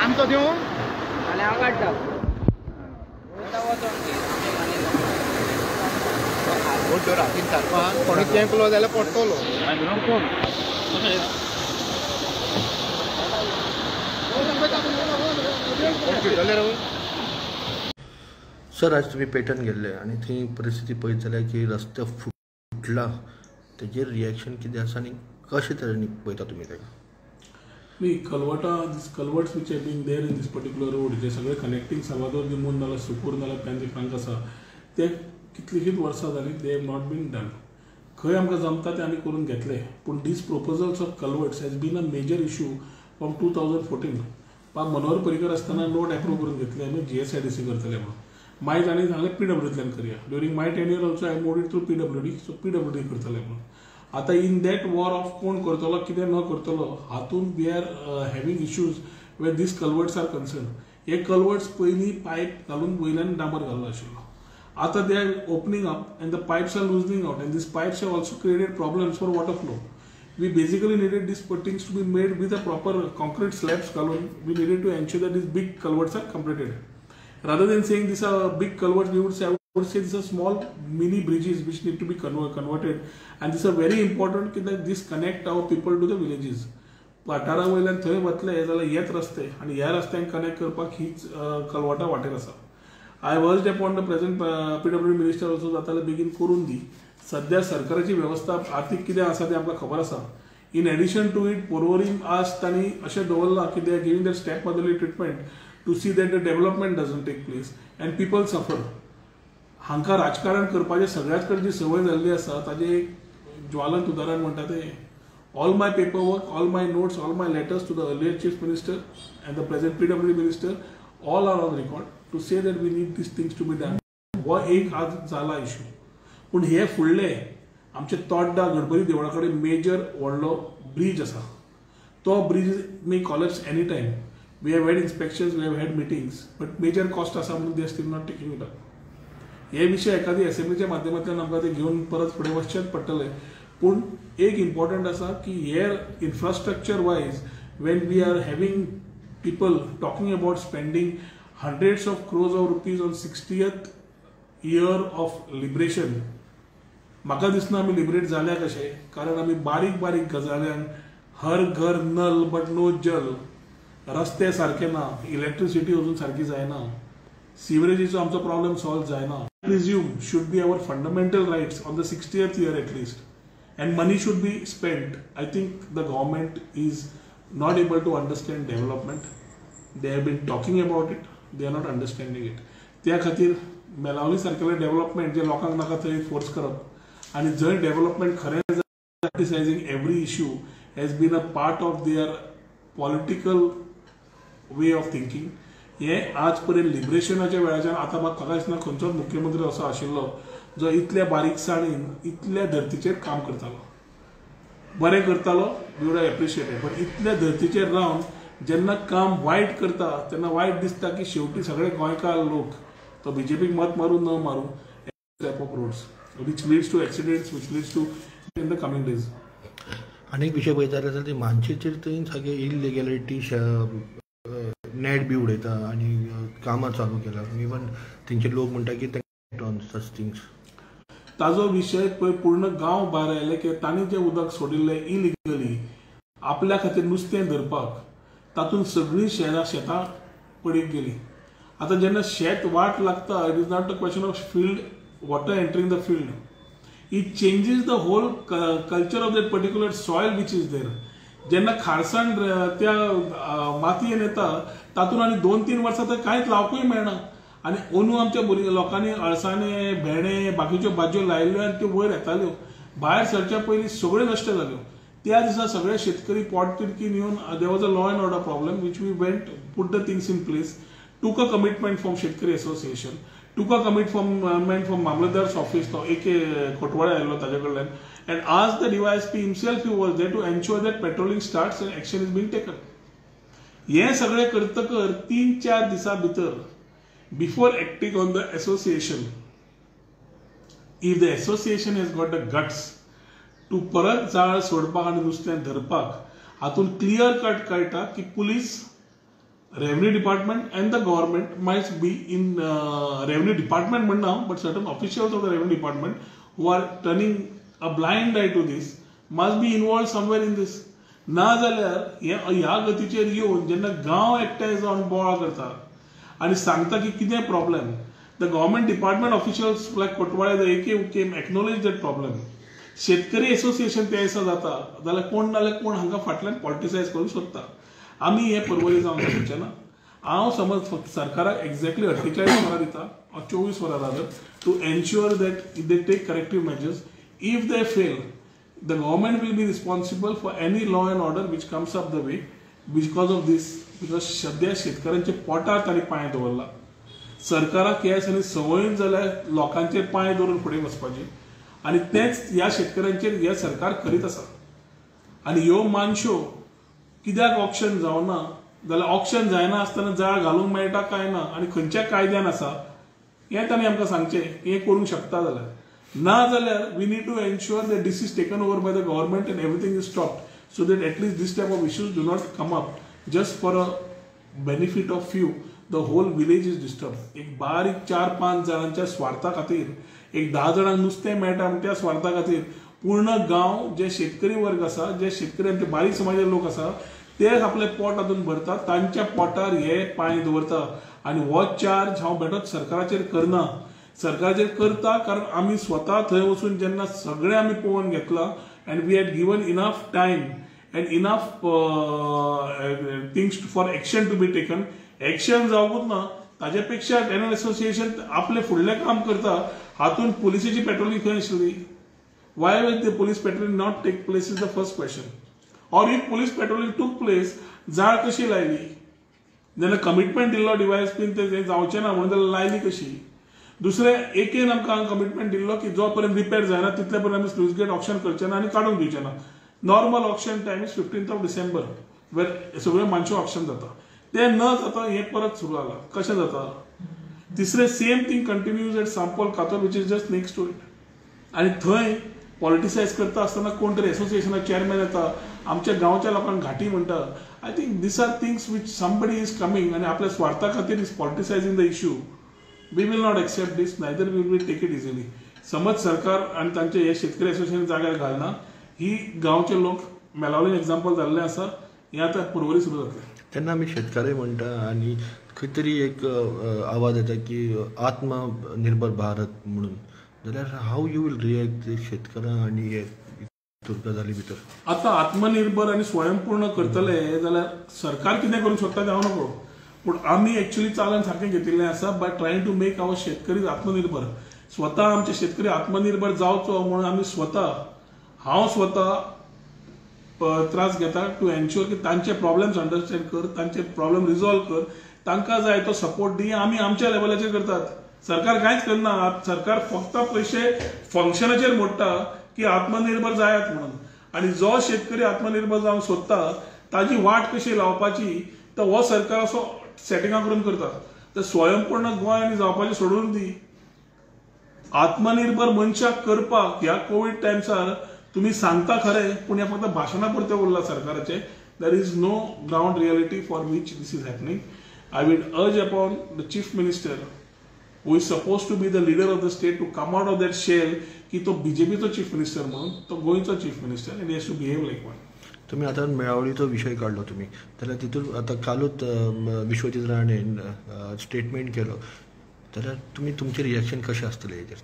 आमचो दिवं जाल्यार हांव काडटा. कोणूय तेंकलो जाल्यार पडटलो. सर, आज तुमी पेटन गेल्ले आनी थंय परिस्थिती पळयत जाल्यार की रस्ते फुटला, तेजेर रिएक्शन कितें आसा आनी कशे तरेन पळयता तुमी ताका? न्ही, कलवटां, these culverts which have been there in this particular road, जे सगळे कनेक्टींग साल्वादोर दी मून नाल्यार सुकूर नाल्यार पॅन्जी फ्रांक आसा, ते कितलीशींच वर्सां जालीं they have not been done. खंय आमकां जमता ते आमी करून घेतले, पूण these proposals of culverts has been a major issue from 2014. पा मनोहर पर्रीकर आसतना नोट एप्रूव करून घेतले आमी GSIDC करतले म्हणून. मागीर तांणी सांगलें PWDंतल्यान करया. During my tenure also I moved it through PWD, so PWD करतले म्हणून. आतां इन that war of कोण करतलो कितें न करतलो हातूंत we are having issues where these culverts are concern. हे कलवर्ट्स पयलीं पायप घालून वयल्यान डांबर घाल्लो आशिल्लो, आतां they are opening up and the pipes are loosening out and these pipes have also created problems for water flow. We basically needed these footings to be made with a proper concrete slabs घालून. We needed to ensure that these big culverts are completed. Rather than saying these are big culverts, we would say, I would say these are small mini bridges which need to be converted, and these are very important that this connect our people to the villages. वाठारा वयल्यान थंय वतले जाल्यार हेच रस्ते आनी ह्या रस्त्यांक connect करपाक हीच कलवटां वाटेर आसा. I urged upon the present PWD minister also, जाता बेगीन करून दी. सद्या सरकाराची वेवस्था आर्थीक कितें आसा तें आमकां खबर आसा. In addition to it, Porvorim आज तांणी अशें दवरलां की they are giving the step motherly treatment to see that the development doesn't take place and people suffer. हांकां राजकारण करपाचें सगळ्याच कडेन जी संवय जाल्ली आसा ताजें एक ज्वालंत उदाहरण म्हणटा तें all my paper work, all my notes, all my letters to the earlier chief minister and the present PWD minister, all are on record to say that we need these things to be done. हो एक आज जाला issue. पूण हे फुडले आमचे तोड्डा गणपती देवळा कडेन major व्हडलो ब्रीज आसा, तो bridge may collapse any time. We have had inspections, we have had meetings, but major cost आसा म्हणून they are still not taking it up. हे विशय एखादी असेंब्लीच्या माध्यमांतल्यान आमकां ते घेवन परत फुडें वचचेंच पडटलें. पूण एक इम्पॉर्टंट आसा की हे infrastructure wise when we are having people talking about spending hundreds of crores of rupees on 60th year of liberation, म्हाका दिसना आमी लिबरेट जाल्या कशे, कारण आमी बारीक बारीक गजाल्यांक हर घर नल बट नो जल, रस्ते सारके ना, इलेक्ट्रिसिटी अजून सारकी जायना, सिवरेजीचो आमचो प्रॉब्लेम सॉल्व जायना. Presume should be our fundamental rights on the 60th year at least, and money should be spent. I think the government is not able to understand development. They have been talking about it, they are not understanding it. त्या खातीर मेलावली सारकेले development जे लोकांक नाका थंय force करप आनी जंय development खरें criticising every issue has been a part of their political way of thinking. हे आज पर्यंत लिबरेशनाच्या वेळाच्यान आतां म्हाका दिसना खंयचोच मुख्यमंत्री असो आशिल्लो जो इतल्या बारीकसाणीन इतल्या धर्तीचेर काम करतालो. बरें करतालो, we would have appreciated, but इतल्या धर्तीचेर रावन जेन्ना काम वायट करता तेन्ना वायट दिसता की शेवटी सगळे गोंयकार लोक तो बीजेपीक मत मारूं न मारूं type of roads which leads to accidents, which leads to in the coming days. आनी एक विशय पळयता जाल्यार ती मानशेचेर थंय सगळे इलिगॅलिटी नेट बी उडयता आनी कामां चालू केला, इवन तेंचे लोक म्हणटा की ऑन सच थिंग्स. ताजो विशय पळय पूर्ण गांव भायर आयले की तांणी जें उदक सोडिल्लें इलिगली आपल्या खातीर नुस्तें धरपाक, तातूंत सगळीं शेतां पडीक गेलीं. आतां जेन्ना शेत वाट लागता, it is not a question of field water entering the field, it changes the whole culture of that particular soil which is there. जेन्ना खारसाण त्या मातयेन येता तातूंत आनी 2-3 वर्सां तर कांयच लावपूय मेळना. आनी अंदू आमच्या भुरग्यां लोकांनी अळसाणे भेंडे बाकीच्यो भाजयो लायिल्ल्यो आनी त्यो वयर येताल्यो. भायर सरच्या पयलीं सगळ्यो नश्ट जाल्यो. त्या दिसा सगळे शेतकरी पोटतिडकीन येवन there was a law and order problem which we went put the things in place, took a commitment from Shetkari association, took a commitment from mamlatdar's office, तो एक कोटवाळे आयिल्लो ताजे कडल्यान, and आज the DYSP himself he was there to ensure that patrolling starts and action is being taken. हें सगळें करतकर 3-4 दिसां भितर before acting on the association, if the association has got the guts to परत जाळ सोडपाक आनी नुस्तें धरपाक, हातूंत क्लियर कट कळटा की police, revenue department and the government must be in. Revenue department म्हणना, but certain officials of the revenue department who are turning a blind eye to this must be involved somewhere in this. ना जाल्यार ह्या गतीचेर येवन जेन्ना गांव एकठांय जावन बोवाळ करता आनी सांगता की कितें problem, the government department officials like Kotwale the AK came acknowledge that problem. Shetkari association त्या दिसा जाता जाल्यार कोण ना जाल्यार कोण हांकां फाटल्यान पॉलिटिसायज करूंक सोदता. आमी हे परवरी जावंक शकचे ना. हांव समज फक्त सरकाराक एक्झॅक्टली 48 वरां दिता, 24 वरां rather, to ensure that they take corrective measures. If they fail, the government will be responsible for any law and order which comes up the way because of this. Because सद्या शेतकऱ्यांच्या पोटार तांणी पांय दवरला. सरकाराक ह्या दिसांनी संवयूच जाल्यार लोकांचेर पांय दवरून फुडें वचपाची, आनी तेंच ह्या शेतकऱ्यांचेर हें सरकार करीत आसा. आनी ह्यो मानश्यो कित्याक ऑक्शन जावना जाल्यार ऑक्शन जायना आसतना जाळ घालूंक मेळटा काय ना आनी खंयच्या कायद्यान आसा हें तांणी आमकां सांगचें. हें करूंक शकता जाल्यार, ना जाल्यार we need to ensure that this is taken over by the government and everything is stopped so that at least this type of issues do not come up just for a benefit of few. The whole village is disturb. एक बारीक 4-5 जाणांच्या स्वार्था खातीर, एक 10 जाणांक नुस्तें मेळटा म्हण त्या स्वार्था खातीर पूर्ण गांव जे शेतकरी वर्ग आसा, जे शेतकरी आमचे बारीक समाजाचे लोक आसा, ते आपले पोट हातून भरतात, तांच्या पोटार हे पांय दवरता. आनी हो चार्ज हांव बेठोच सरकाराचेर करना, सरकाराचेर करता कारण आमी स्वता थंय वचून जेन्ना सगळें आमी पळोवन घेतलां and we had given enough time and enough things for action to be taken. Action जावंकूच ना, ताजे पेक्षा टॅनर एसोसिएशन आपलें फुडलें काम करता. हातूंत पुलिसेची पेट्रोलिंग खंय आशिल्ली? Why will the police patrolling not take place is the first question. Or if police patrolling took place, जाळ कशी लायली? जेन्ना कमिटमेंट दिल्लो डीवायएसपीन ते जावचें ना म्हणून जाल्यार लायली कशी? दुसरें, एकेन आमकां कमिटमेंट दिल्लो की जो पर्यंत रिपेर जायना तितले पर्यंत आमी स्लूज गेट ऑक्शन करचे ना आनी काडूंक दिवचे ना. Normal auction time is 15th of December where सगळ्यो मानश्यो ऑक्शन जाता. तें न जाता हें परत सुरू जालां. कशें जाता? तिसरें, same thing continues at Sampol Katol which is just next to it. आनी थंय पॉलिटिसायज करता आसतना कोण तरी एसोसिएशना चेअरमॅन येता, आमच्या गांवच्या लोकांक घाटी म्हणटा. I think these are things which somebody is coming आनी आपल्या स्वार्था खातीर is politicising the issue. We will not accept this, neither we will take it easily. समज सरकार आनी तांचे हे शेतकरी एसोसिएशन जाग्यार घालना, ही गांवचे लोक मेलावलीन एग्जाम्पल जाल्लें आसा, हें आतां पर्वरी सुरू जातलें. तेन्ना आमी शेतकारी म्हणटा आनी खंय तरी एक आवाज येता की आत्मनिर्भर भारत म्हणून, जाल्यार how you will react शेतकारां आनी हे गजाली भितर? आतां आत्मनिर्भर आनी स्वयंपूर्ण करतले जाल्यार सरकार कितें करूंक शकता तें हांव नकळो, पूण आमी एक्चुअली चालन सारकें घेतिल्लें आसा by trying to make our शेतकरी आत्मनिर्भर. स्वता आमचे शेतकरी आत्मनिर्भर जावचो म्हणून आमी स्वता, हांव स्वता त्रास घेता टू एन्श्योर की तांचे प्रॉब्लम्स अंडरस्टँड कर, तांचे प्रॉब्लम रिजॉल्व कर, तांकां जाय तो सपोर्ट दी. आमी आमच्या लेवलाचेर करतात, सरकार कांयच करना. सरकार फक्त पयशे फंक्शनाचेर मोडटा की आत्मनिर्भर जायात म्हणून, आनी जो शेतकरी आत्मनिर्भर जावंक सोदता ताजी वाट कशी लावपाची तर हो सरकार असो सेटिंगां करून करता. तर स्वयंपूर्ण गोंय आनी जावपाचें सोडून दी, आत्मनिर्भर मनशाक करपाक ह्या कोवीड टायम्सार तुमी सांगता खरें, पूण हें फक्त भाशणा पुरतें उरलां सरकाराचें. There is no ground reality for which this is happening. I will urge upon the chief minister who is supposed to be the leader of the state to come out of that shell की तो बीजेपीचो chief minister म्हणून, तो गोंयचो chief minister and he has to behave like one. तुम्ही आतां मेळावळीचो विशय काडलो तुमी, जाल्यार तितून आतां कालूच विश्वजीत राणेन स्टेटमेंट केलो, जाल्यार तुमी तुमचें रिएक्शन कशें आसतलें हेजेर,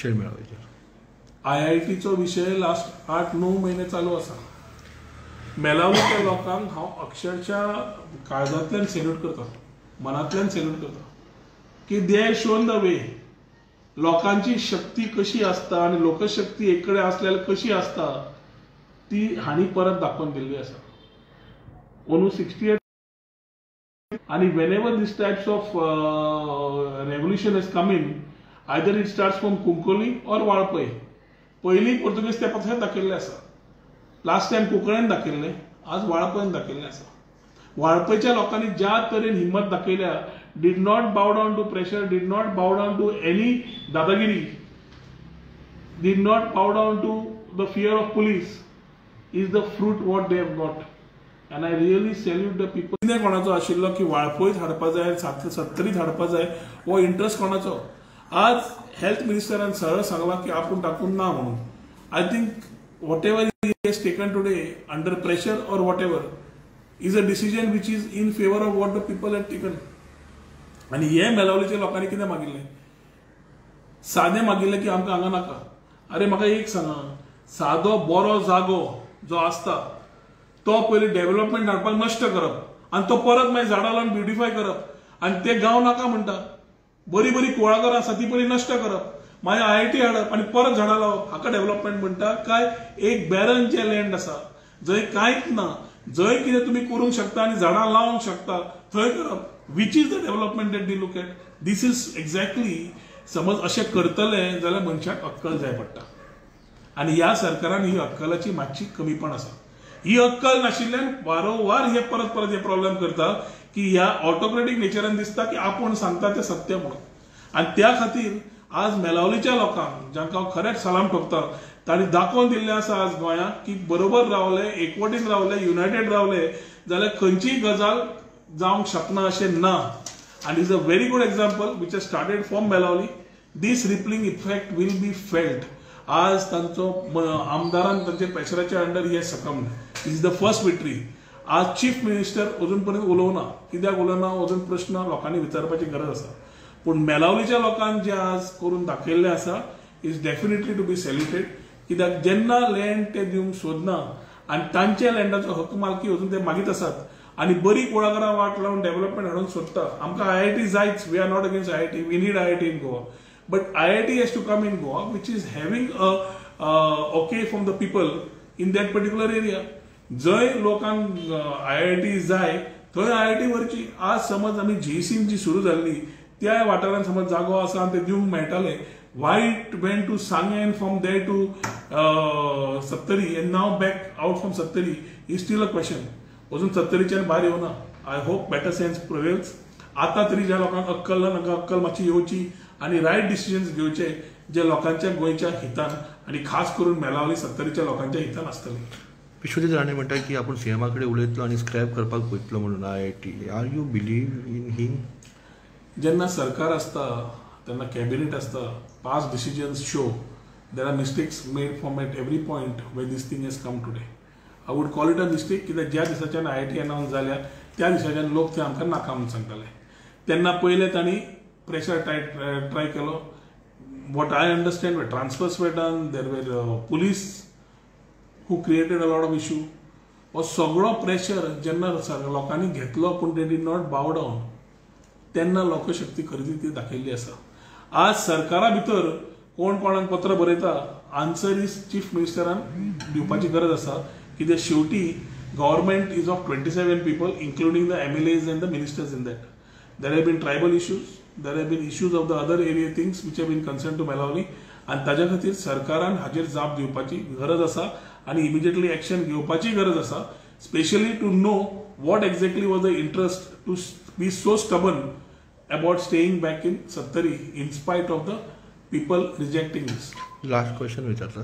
शेळ मेळावळीचेर? आयआयटीचो विशय लास्ट 8-9 महिने चालू आसा. मेलावलीच्या लोकांक हांव अक्षरशः काळजांतल्यान सॅल्यूट करता. मनांतल्यान सॅल्यूट करता की they have shown the way. लोकांची शक्ती कशी आसता आनी लोकशक्ती एक कडेन आसल्यार कशी आसता ती हांणी परत दाखोवन दिल्ली आसा. अंदू 68 आनी whenever this types of revolution is come in, either it starts from Cuncolim or Valpoi. पयलीं पुर्तुगेज तें पक्षान दाखयल्लें आसा, लास्ट टायम कोंकणीन दाखयल्लें, आज वाळपयन दाखयल्लें आसा. वाळपयच्या लोकांनी ज्या तरेन हिंमत दाखयल्या, did not bow down to pressure, did not bow down to any Dadagiri, did not bow down to the fear of police, is the fruit what they have got. And I really salute the people. कितें कोणाचो आशिल्लो की वाळपयत हाडपा जाय, सत्तरीत हाडपा जाय, हो interest कोणाचो? आज हेल्थ मिनिस्टरान सरळ सांगलां की आपूण टाकून ना म्हणून. I think whatever he has taken today under pressure or whatever is a decision which is in favour of what the people had taken. आनी हे मेलावलीच्या लोकांनी कितें मागिल्लें? सादें मागिल्लें की आमकां हांगा नाका. अरे म्हाका एक सांगा, सादो बरो जागो जो आसता तो पयलीं डेव्हलपमेंट हाडपाक नश्ट करप आनी तो परत मागीर झाडां लावन ब्युटिफाय करप आनी ते गांव नाका म्हणटा. बरी बरी कुळागरां आसा ती पयलीं नश्ट करप, मागीर IIT हाडप आनी परत झाडां लावप, हाका डेव्हलपमेंट म्हणटा काय? एक बॅरन जें लँड आसा जंय कांयच ना, जंय कितें तुमी करूंक शकता आनी झाडां लावंक शकता थंय करप, which is the development that they look at. This is exactly समज अशें करतले जाल्यार मनशाक अक्कल जाय पडटा आनी ह्या सरकारान ही अक्कलाची मातशी कमीपण आसा. ही अक्कल नाशिल्ल्यान वारंवार हे परत परत हे प्रॉब्लेम करता की ह्या ऑटोक्रेटीक नेचरान दिसता की आपूण सांगता तें सत्य म्हणून. आनी त्या खातीर आज मेलावलीच्या लोकांक जांकां हांव खरेंच सलाम ठोकता, तांणी दाखोवन दिल्लें आसा आज गोंयांक की बरोबर रावले, एकवटीन रावले, युनायटेड रावले जाल्यार खंयचीय गजाल जावंक शकना अशें ना. आनी is a very good example which has started from Melauli. This rippling effect will be felt. आज तांचो आमदारान तांचे प्रेशराच्या अंडर हे succumb. Is the first victory. आज चीफ मिनिस्टर अजून पर्यंत उलोवना, कित्याक उलोवना अजून प्रश्न लोकांनी विचारपाची गरज आसा. पूण मेलावलीच्या लोकांक जे आज करून दाखयल्लें आसा is definitely to be saluted. कित्याक जेन्ना लँड ते दिवंक सोदना आनी तांच्या लँडाचो हक्क मालकी अजून ते मागीत आसात आनी बरी कुळागरां वाट लावन डेव्हलपमेंट हाडूंक सोदता. आमकां IIT जायच, we are not against IIT, we need IIT in Goa, but IIT has to come in Goa which is having a okay from the people in that particular area. जंय लोकांक IIT जाय थंय IIT व्हरची. आज समज आमी GEC जी सुरू जाल्ली त्या वाठारांत समज जागो आसा आनी ते दिवंक मेळटाले, why it went to Sanguem and from there to Sattari and now back out from Sattari is still a question. अजून सत्तरीच्यान भायर येवना. I hope better sense prevails. आतां तरी ज्या लोकांक अक्कल ना तांकां अक्कल मातशी येवची आनी रायट डिसिजन्स घेवचे जे लोकांच्या गोंयच्या हितान आनी खास करून मेलावली सत्तरीच्या लोकांच्या हितान आसतले. विश्वजीत राणे म्हणटा की आपूण सीएमा कडेन उलयतलो आनी स्क्रॅप करपाक वयतलो म्हणून IIT. Are you believe in him? जेन्ना सरकार आसता तेन्ना कॅबिनेट आसता, past decisions show there are mistakes made from at every point where this thing has come today. I would call it a mistake कित्याक ज्या दिसाच्यान IIT announce जाल्या त्या दिसाच्यान लोक ते आमकां नाका म्हणून सांगताले. तेन्ना पयलें तांणी प्रेशर ट्राय केलो. What I understand were transfers were done, there were police who created a lot of issue. हो सगळो प्रेशर जेन्ना लोकांनी घेतलो पूण they did not bow down, तेन्ना लोकशक्ती खरी ती दाखयल्ली आसा. आज सरकारा भितर कोण कोणाक पत्र बरयता, आन्सर is chief मिनिस्टरान दिवपाची गरज आसा. कित्याक शेवटी government is of 27 people including the MLAs and the ministers in that. There have been tribal issues, there have been issues of the other area things which have been concern to Melauli आनी ताज्या खातीर सरकारान हाजेर जाप दिवपाची गरज आसा आनी इमिजिएटली एक्शन घेवपाची गरज आसा. Specially to know what exactly was the interest to be so stubborn about staying back in Sattari in spite of the people rejecting this. Last question विचारता,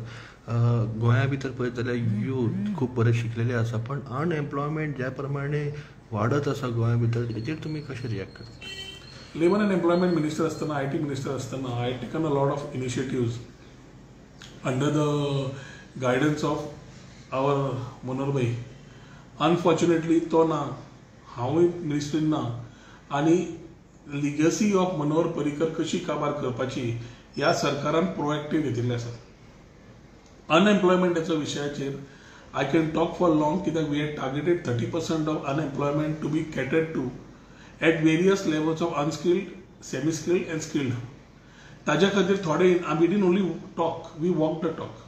गोंया भितर पळयत जाल्यार यूथ खूब बरें शिकलेले आसा पण अनएम्प्लॉयमेंट ज्या प्रमाणे वाडत आसा गोंया भितर तेजेर तुमी कशें रिएक्ट करता? लेबर अँड एम्प्लॉयमेंट मिनिस्टर आसतना, IT minister आसतना I taken a lot of initiatives under the guidance of our Manohar bhai. Unfortunately तो ना, हांवूय मिनिस्ट्रीन ना आनी लिगसी ऑफ मनोहर पर्रीकर कशी काबार करपाची ह्या सरकारान प्रोएक्टीव घेतिल्लें आसा. अनएम्प्लॉयमेंटाच्या विशयाचेर I can talk for long कित्याक we had targeted 30% of unemployment to be catered to at various levels of unskilled, semi skilled and skilled. ताज्या खातीर थोडे we didn't only talk, we walk the talk.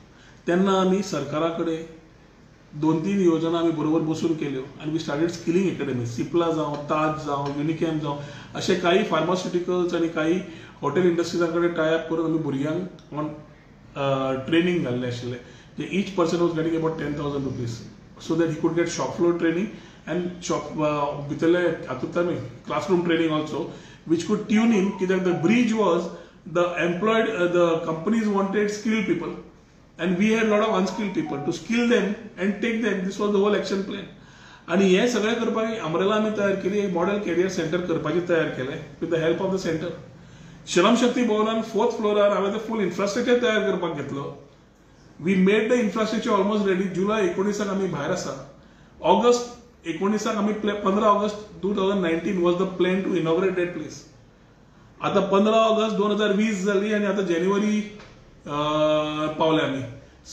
तेन्ना आमी सरकारा कडेन 2-3 योजना आमी बरोबर बसून केल्यो आनी we started skilling academy. Cipla जावं, ताज जावं, युनिकॅम जावं, अशे काही फार्मास्युटिकल्स आनी काही हॉटेल इंडस्ट्रीजां कडेन टाय अप करून आमी भुरग्यांक ऑन ट्रेनींग घाल्लें आशिल्लें. जे each person was getting about 10,000 rupees so that he could get shop floor training and shop भितरले हातूंत आमी classroom training also which could tune in. कित्याक the bridge was the employed, the companies wanted skilled people and we had lot of unskilled people to skill them and take them. This was the whole action plan. आनी हें सगळें करपाक umbrella आमी तयार केली, एक model career centre करपाचें तयार केलें with the help of the centre. Shram Shakti भवनान 4th फ्लोरार हांवें ते फूल इन्फ्रास्ट्रक्चर तयार करपाक घेतलो. We made the infrastructure almost ready. जुलय 19 आमी भायर आसा. ऑगस्ट 19 आमी 15 August 2019 was the plan to inaugurate that place. आतां 15 ऑगस्ट 2020 जाली आनी आतां जानेवारी पावले आमी.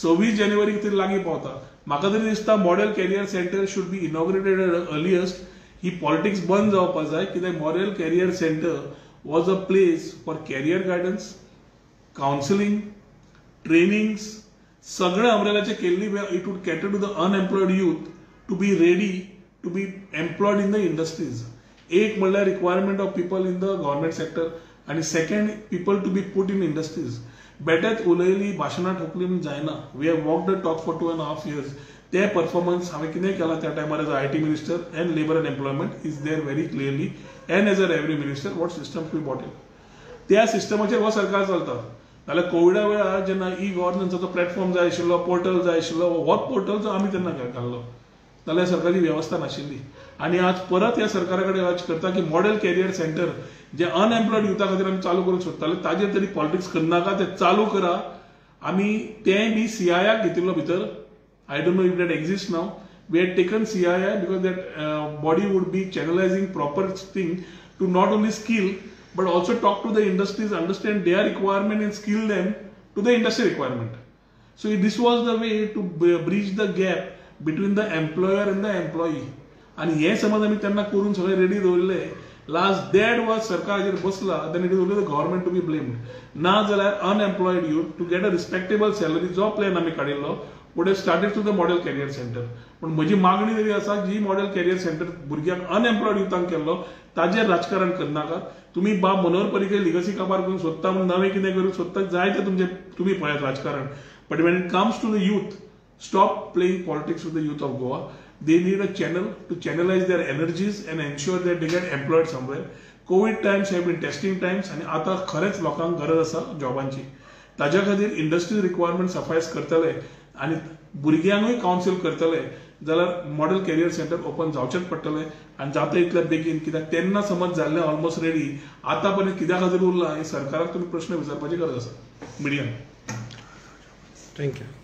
26 जानेवारी तरी लागीं पावता. म्हाका तरी दिसता model career centre should be inaugurated earliest. He politics बंद जावपाक जाय. कित्याक model career centre was a place for career guidance, counselling, trainings सगळें अम्ब्रेलाचें केल्ली. It would cater to the unemployed youth to be ready to be employed in the industries. एक म्हणल्यार requirement of people in the government sector आनी second people to be put in industries. बेटेच उलयली, भाशणां ठोकली म्हूण जायना. We have walk the talk for 2.5 years. ते performance हांवें कितें केलां त्या टायमार as a IT minister and labour and employment is there very clearly and as a revenue minister what system we bought in. त्या सिस्टमाचेर हो सरकार चलता. नाल्यार कोविडा वेळार जेन्ना ई गव्हर्नन्साचो प्लॅटफॉर्म जाय आशिल्लो, पोर्टल जाय आशिल्लो, हो पोर्टल आमी तेन्ना घाल्लो. नाल्यार सरकारी वेवस्था नाशिल्ली. आनी आज परत ह्या सरकारा कडेन अर्ज करता की मॉडेल कॅरियर सेंटर जे अनएम्प्लॉयड युथा खातीर आमी चालू करूंक सोदताले ताजेर तरी पॉलिटिक्स करनाका, तें चालू करा. आमी तें बी सीआयआयक घेतिल्लो भितर. I don't know if that exist now. We had taken CII because that body would be channelizing proper thing to not only skill but also talk to the industries, understand their requirement and skill them to the industry requirement. So this was the way to bridge the gap between the employer and the employee. आनी हें समज आमी तेन्ना करून सगळें ready दवरिल्लें. Last 1.5 वर्स सरकाराचेर बसला, then it is only the government to be blamed. ना जाल्यार unemployed youth to get a respectable salary जो प्लॅन आमी काडिल्लो would have started through the model career centre. पूण म्हजी मागणी तरी आसा जी मॉडेल कॅरियर सेंटर भुरग्यांक अनएम्प्लॉयड युथांक केल्लो ताजेर राजकारण करनाका. तुमी बाब मनोहर पर्रीकर लिगसी काबार करूंक सोदता म्हूण नवें कितें करूंक सोदता जाय तें तुमचें तुमी पळयात राजकारण. But when it comes to the youth, stop playing politics with the youth of Goa. They need a channel to channelize their energies and ensure that they get employed somewhere. Covid times have been testing times आनी आतां खरेंच लोकांक गरज आसा जॉबांची. ताज्या खातीर industries requirement सफायस करतले आनी भुरग्यांकूय कावन्सील करतले जाल्यार मॉडेल कॅरियर सेंटर ओपन जावचेंच पडटलें आनी जाता इतले बेगीन. कित्याक तेन्ना समज जाल्लें ऑलमोस्ट रेडी, आतां पर्यंत कित्या खातीर उरलां हें सरकाराक तुमी प्रश्न विचारपाची गरज आसा. मिडियान. Thank you.